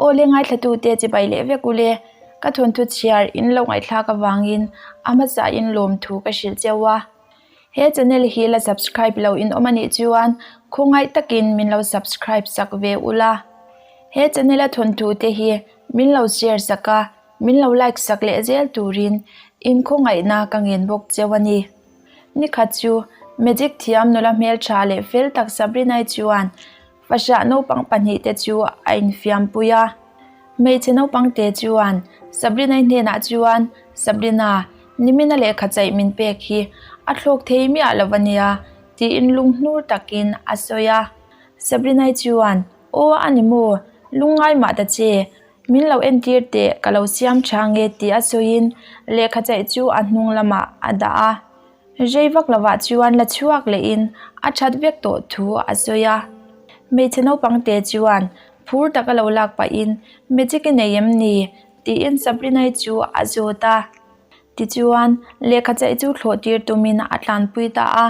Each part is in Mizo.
Aw le ngaithlatute chibai leh vek ule, ka thawnthu chhiar in lo ngaihthlak avangin a hmasa in lawmthu ka hrilh cheu a. He channel hi la subscribe lo in awm anih chuan khawngaih takin min lo subscribe sak ve ula. He channel a thawnthu te hi min lo share sak a, min lo like sak leh zel turin in khawngaihna ka ngen bawk cheu a ni. Nikhat chu magic thiam nula hmeltha leh fel tak Sabrina-i chuan Fahrah naupang pahnihte chu a infiampui a. Hmeichhe naupangte chuan Sabrina-i hnenah chuan, Sabrina, nimina lehkha chaih min pek hi a thlawk thei miah lo a nia, tiin lunghnur takin a sawi a. Sabrina-i chuan, Aw a ni maw, lungngai mah ta che, min lo entir teh ka lo siam tha nge tih a sawiin lehkha chaih chu a hnung lamah a dah a. Rei vak lovah chuan la chhuak lehin a that vek tawh thu a sawi a. Hmeichhe naupang te chuan phur taka lo lak pahin Magic i nei em ni? tiin Sabrina-i chu a zawt a. Tichuan, lehkha chaih chu thlawh tir tumin a tlanpui ta a.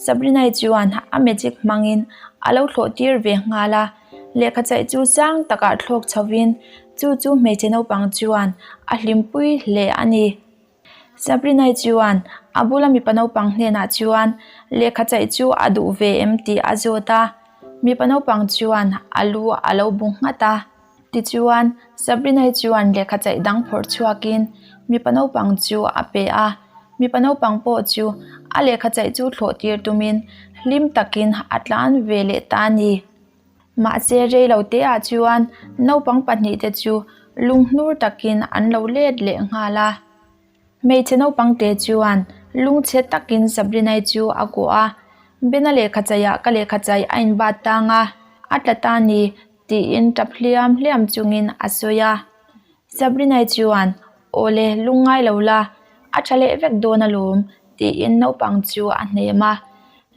Sabrina-i chuan a magic hmangin a lo thlawh tir ve nghal a. Lehkha chaih chu sang takah thlawk chhovin chu chu hmeichhe naupang chuan a hlimpui hle a ni. Sabrina-i chuan a bula mipa naupang hnenah chuan lehkha chaih chu a duh ve em tih a zawt a, mipa naupang chuan a lu a lo bu nghat a. Tichuan, Sabrina-i chuan lehkha chaih dang phawrh chhuakin mipa naupang chu a pe a, mipa naupang pawh chu a lehkha chaih chu thlawh tir tumin hlim takin a tlan ve leh ta a ni. Mahse rei lo te ah chuan naupang pahnihte chu lunghnur takin an lo let leh nghal a. Hmeichhe naupang te chuan lungchhe takin Sabrina-i chu a kuah a, Bena lehkha chaiah ka lehkha chai a inbat tang a, a tla ta ni tiin tap hliam hliam chungin a sawi a. Sabrina-i chuan Awle lungngai lo la, a tha leh vek dawn alawm tiin naupang chu a hnem a,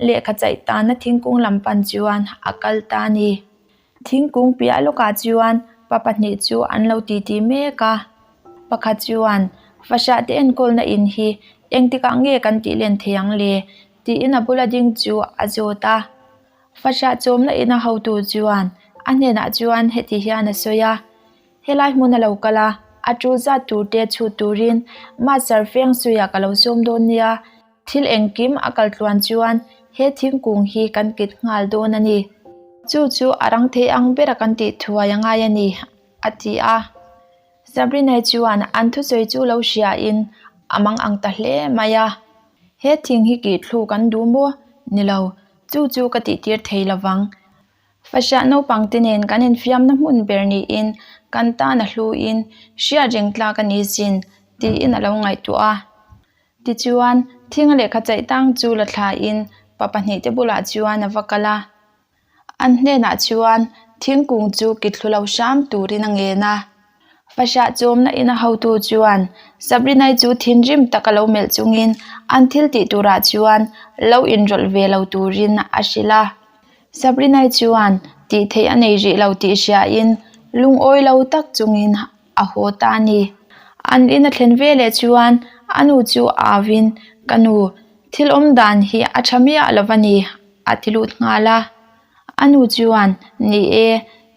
lehkha chaih tana thingkung lam pan chuan a kal ta a ni. Thingkung piah lawkah chuan pa pahnih chu an lo titi mek a, pakhat chuan fahrah te enkawlna in hi engtikah nge kan tih len thei ang le tiin a bula ding chu a zawt a. Fahrah chawmna ina hotu chuan a hnenah chuan heti hian a sawi a. Helai hmun a lo kal a, a tul zat tur te chhut turin Master Feng Sui-ah ka lo sawm dawn nia, thil engkim a kal tluan chuan he thingkung hi kan kit nghal dawn a ni. Chu chu a rang thei ang bera kan tih thuai a ngai a ni, a ti a. Sabrina-i chuan an thusawi chu lo hriain a mang ang ta hle mai a. He thing hi kih thlu kan duh maw? Ni lo, chu chu ka tihtir thei lovang. Fahrah naupang te nen kan infiamna hmun ber niin kan tan a hluin hriat reng tlak a ni sin tiin a lo ngaihtuah a. Tichuan, thinga lehkha chaih tang chu la thlain pa pahnihte bulah chuan a va kal a. An hnenah chuan thingkung chu kithlu lo hram turin a ngen a. Fahrah chawmna ina hotu chuan Sabrina-i chu thinrim taka lo melh chungin an thil tih turah chuan lo inrawlh ve lo turin a hrilh a. Sabrina-i chuan tih theih a nei rih lo tih hriain lungawi lo tak chungin a haw ta a ni. An in a thlen ve leh chuan a nu chu a avin, Ka nu, thil awm dan hi a tha miah lo va ni, a ti lut nghal a. A nu chuan, Ni e,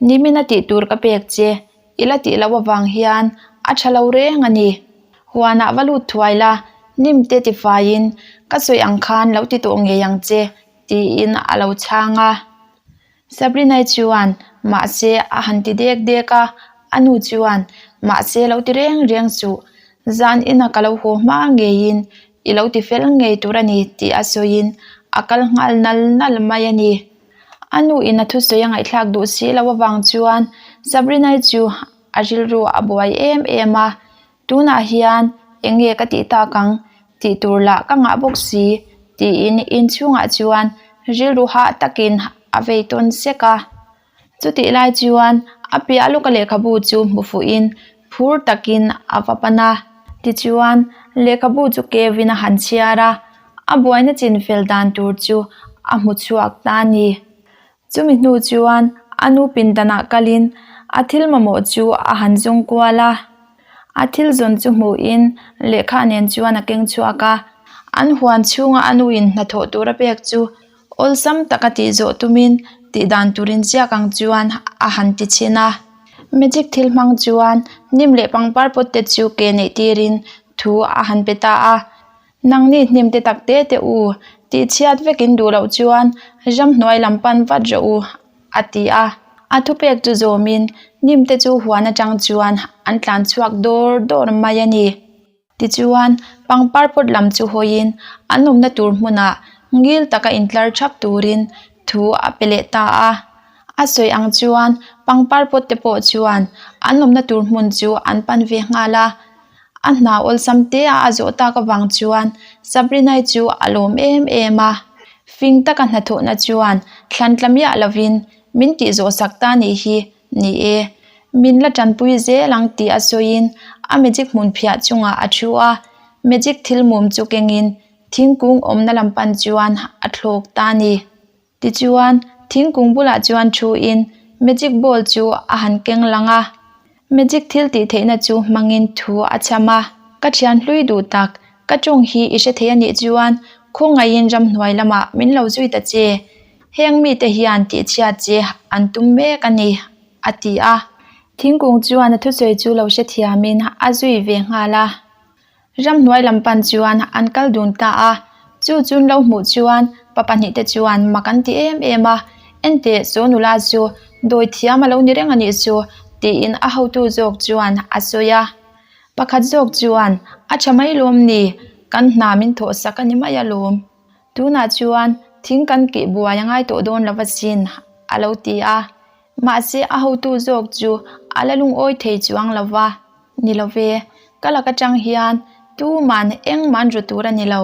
nimin a tih tur ka pek che, i la tih loh avang hian a tha lo reng a ni. Huanah va lut thuai la, nimte tifaiin ka sawi ang khan lo ti tawh ngei ang che, tiin a lo chhang a. Sabrina-i chuan mahse a han ti dek dek a, a nu chuan mahse lo ti reng reng suh, zan inah ka lo haw hma ngeiin i lo ti fel ngei tur a ni tih a sawiin a kal nghal nal nal mai a ni. A nu in a thusawi a ngaihthlak duh si loh avang chuan Sabrina-i chu a rilru a buai em em a, Tunah hian eng nge ka tih tak ang tih tur lah ka ngah bawk si tiin inchhungah chuan rilru hah takin a vei tawn sek a. Chutih lai chuan a piah lawka lehkhabu chu hmu fuhin phur takin a va pan a. Tichuan lehkhabu chu kevin a han chhiar a, a buaina chin fel dan tur chu a hmu chhuak ta a ni. Chumi hnu chuan a nu pindanah kalin a thil mamawh chu a han zawng kual a, a thil zawn chu hmuhin lehkha nen chuan a keng chhuak a. An huan chhunga a nuin hnathawh tur a pek chu awlsam taka tih zawh tumin tih dan turin ziak ang chuan a han ti chhin a. Magic thil hmang chuan hnim leh pangpar pawt te chu ke neih tirin thu a han pe ta a. Nangni hnim te tak te te u, tih chhiat vekin duh loh chuan ramhnuai lam pan vat rawh u, a ti a. A thupek chu zawmin hnim te chu huan atang chuan an tlan chhuak dawr dawr mai a ni. Tichuan, pangpar pawt lam chu hawiin an awmna tur hmunah ngil taka intlar thap turin thu a pe leh ta a. A sawi ang chuan pangpar pawt te pawh chuan an awmna tur hmun chu an pan ve nghal a. A hna awlsam te a a zawh tak avang chuan Sabrina-i chu a lawm em em a. Fing taka hnathawhna chuan thlan tla miah lovin min tih zawh sak ta nih hi Ni e, min la tanpui zel ang tih a sawiin a magic hmun phiah chungah a thu a, magic thil mum chu kengin thingkung awmna lam pan chuan a thlawk ta a ni. Tichuan, thingkung bulah chuan thuin magic ball chu a han keng lang a, magic thil tih theihna chu hmangin thu a cham a. Ka thian hlui duh tak, ka tawng hi i hre thei a nih chuan khawngaihin ramhnuai lamah min lo zui ta che. Heng mite hian tihchhiat che an tum mek a ni, a ti a. Thingkung chuan a thusawi chu lo hrethiamin a zui ve nghal a. Ramhnuai lam pan chuan an kal dun ta a. Chu chun lo hmuh chuan pa pahnihte chuan mak an ti em em a, Enteh, saw nula chu dawi thiam a lo ni reng a nih chu, tiin a hotu zawk chuan a sawi a. Pakhat zawk chuan, A tha mai lawm ni, kan hna min thawhsak a ni mai alawm. Tunah chuan thing kan kih buai a ngai tawh dawn lo asin, a lo ti a. Mahse a hotu zawk chu a la lungawi thei chuang lo va. Ni lo ve, ka lak atang hian tuman engmah an ru tur a ni lo.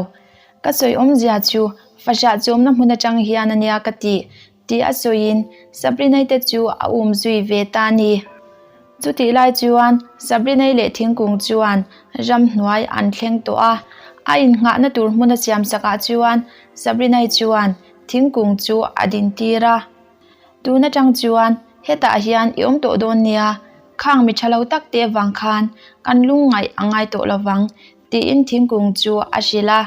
Ka sawi awmzia chu fahrah chawmna hmun atang hian a nia ka tih, tih a sawiin Sabrina-i te chu a um zui ve ta a ni. Chutih lai chuan Sabrina-i leh thingkung chuan ramhnuai an thleng tawh a, a innghahna tur hmun a siam sakah chuan Sabrina-i chuan thingkung chu a din tir a. Tun atang chuan hetah hian i awm tawh dawn nia, khang mi tha lo tak te vang khan kan lungngaih a ngai tawh lovang tiin thingkung chu a hrilh a.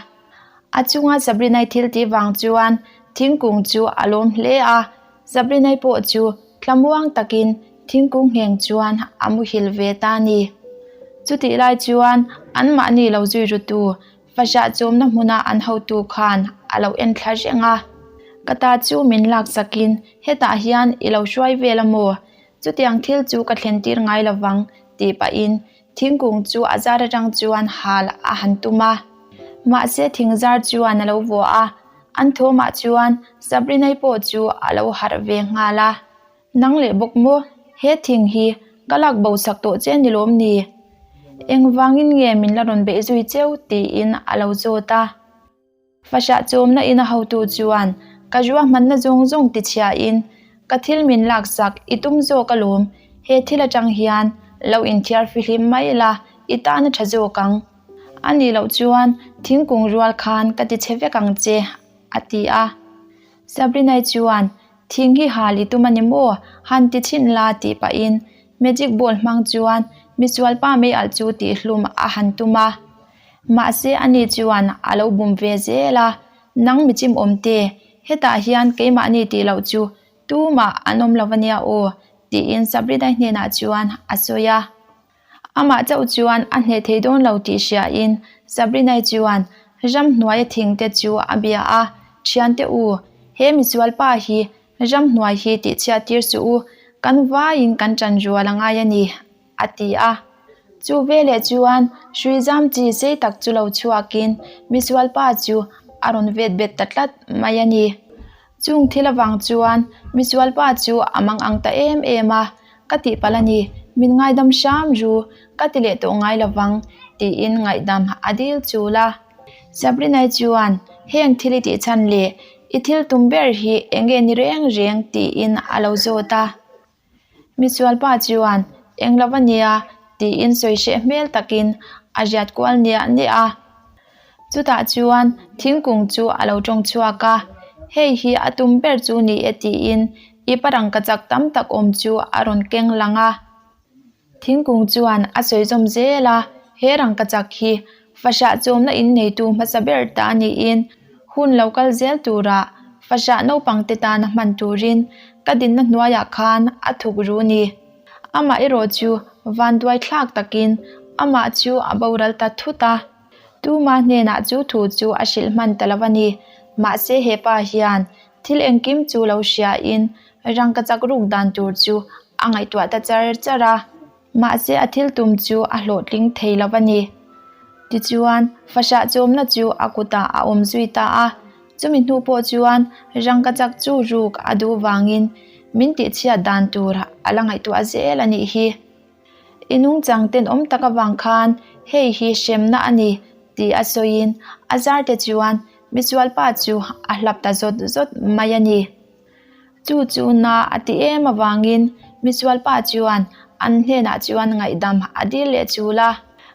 A chunga Sabrina-i thil tih vang chuan thingkung chu a lawm hle a, Sabrina-i pawh chu thlamuang takin thingkung ngheng chuan a muhil ve ta a ni. Chutih lai chuan anmahni lo zui rutu fahrah chawmna hmuna an hotu khan a lo en thla reng a. Ka ta chu min laksakin hetah hian i lo hruai vel a maw? Chutiang thil chu ka thlen tir ngai lovang tih pahin Thingkung chu a zar atang chuan hal a han tum a, mahse thing zar chuan a lo vuah a, an thawmah chuan Sabrina-i pawh chu a lo harh ve nghal a. Nang leh bawk maw, he thing hi ka lak bo sak tawh che ni lawm ni? Engvangin nge min la rawn beih zui cheu? tiin a lo zawt a. Fahrah chawmna in a hotu chuan ka ruahmanna zawng zawng tichhiahin ka thil min laksak i tum zawk alawm, he thil atang hian lo inthiar fihlim mai la i tan a tha zawk ang. A nih loh chuan thingkung rual khan ka tichhe vek ang che, a ti a. Sabrina-i chuan thing hi hal i tum a ni maw? Han ti chhin la tih pahin magic ball hmang chuan misualpa mei alh chu tihhlum a han tum a. Mahse ani chuan a lo bum ve zel a, Nang mi chim awm te, hetah hian keimahni tih loh chu tumah an awm lo a nia aw, tiin Sabrina hnenah chuan a sawi a. Amah chauh chuan a hneh thei dawn lo tih hriain Sabrina chuan ramhnuaia thing te chu a bia a, Thiante u, he misualpa hi ramhnuai hi tihchhiat tir suh u, kan vaiin kan ṭan rual a ngai a ni, a ti a. Chu veleh chuan hrui zam chi sei tak chu lo chhuakin misualpa chu a rawn vet bet ta tlat mai a ni. Chung thil avang chuan misualpa chu a mang ang ta em em a, Ka tihpalh a ni, min ngaidam hram ru, ka ti leh tawh ngai lovang, tiin ngaihdam a dil chul a. Sabrina-i chuan heng thil i tih chhan leh i thil tum ber hi eng nge ni reng reng tiin a lo zawt a. Misualpa chuan, Eng lo a nia, tiin sawi hreh hmel takin a riat kual niah niah a. Chutah chuan thingkung chu a lo tawng chhuak a, Hei hi a tum ber chu ni e tiin ipa rangkachak tam tak awm chu a rawn keng lang a. Thingkung chuan a sawi zawm zel a, he rangkachak hi fahrah chawmna in neitu hmasa ber ta niin hun lo kal zel turah fahrah naupangte tana hman turin ka dinna hnuaiah khan a thuk ru ni. Amah erawh chu vanduai thlak takin amah chu a boral ta thut a. Tuma hnenah chu thu chu a hrilh hman ta lo a ni. Mahse he pa hian thil engkim chu lo hriain rangkachak ruk dan tur chu a ngaihtuah ta char char a. Mahse a thil tum chu a hlawhtling thei lo a ni. Tichuan fahrah chawmna chu a kutah a awm zui ta a. Chumi hnu pawh chuan rangkachak chu ruk a duh vangin min tihchhiat dan tur a la ngaihtuah zel a nih hi. I nungchang tenawm tak avang khan hei hi hremna a ni tih a sawiin a zarte chuan misualpa chu a hlap ta zawt zawt mai a ni. Chu chu na a ti em avangin misualpa chuan an hnenah chuan ngaihdam a dil leh chul a.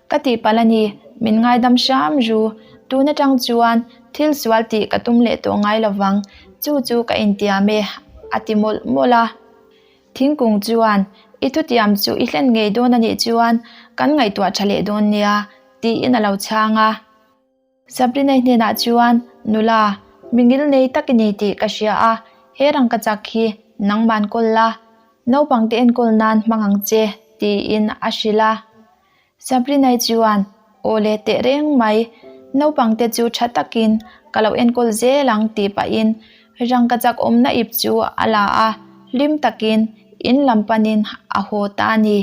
Ka tihpalh a ni, min ngaidam hram ru. Tun atang chuan thil sual tih ka tum leh tawh ngai lovang, chu chu ka intiam e, a ti mawlh mawlh a. Thingkung chuan, I thutiam chu i hlen ngei dawn a nih chuan kan ngaihtuah tha leh dawn nia, tiin a lo chhang a. Sabrina-i hnenah chuan, Nula, mi ngil nei tak i ni tih ka hria a, he rangkachak hi nangman kawl la, naupangte enkawl nan hmang ang che, tiin a hrilh a. Sabrina-i chuan, Aw le teh reng mai, naupangte chu tha takin ka lo enkawl zel ang tih pahin rangkachak awmna ip chu a la a, hlim takin in lam panin a haw ta a ni.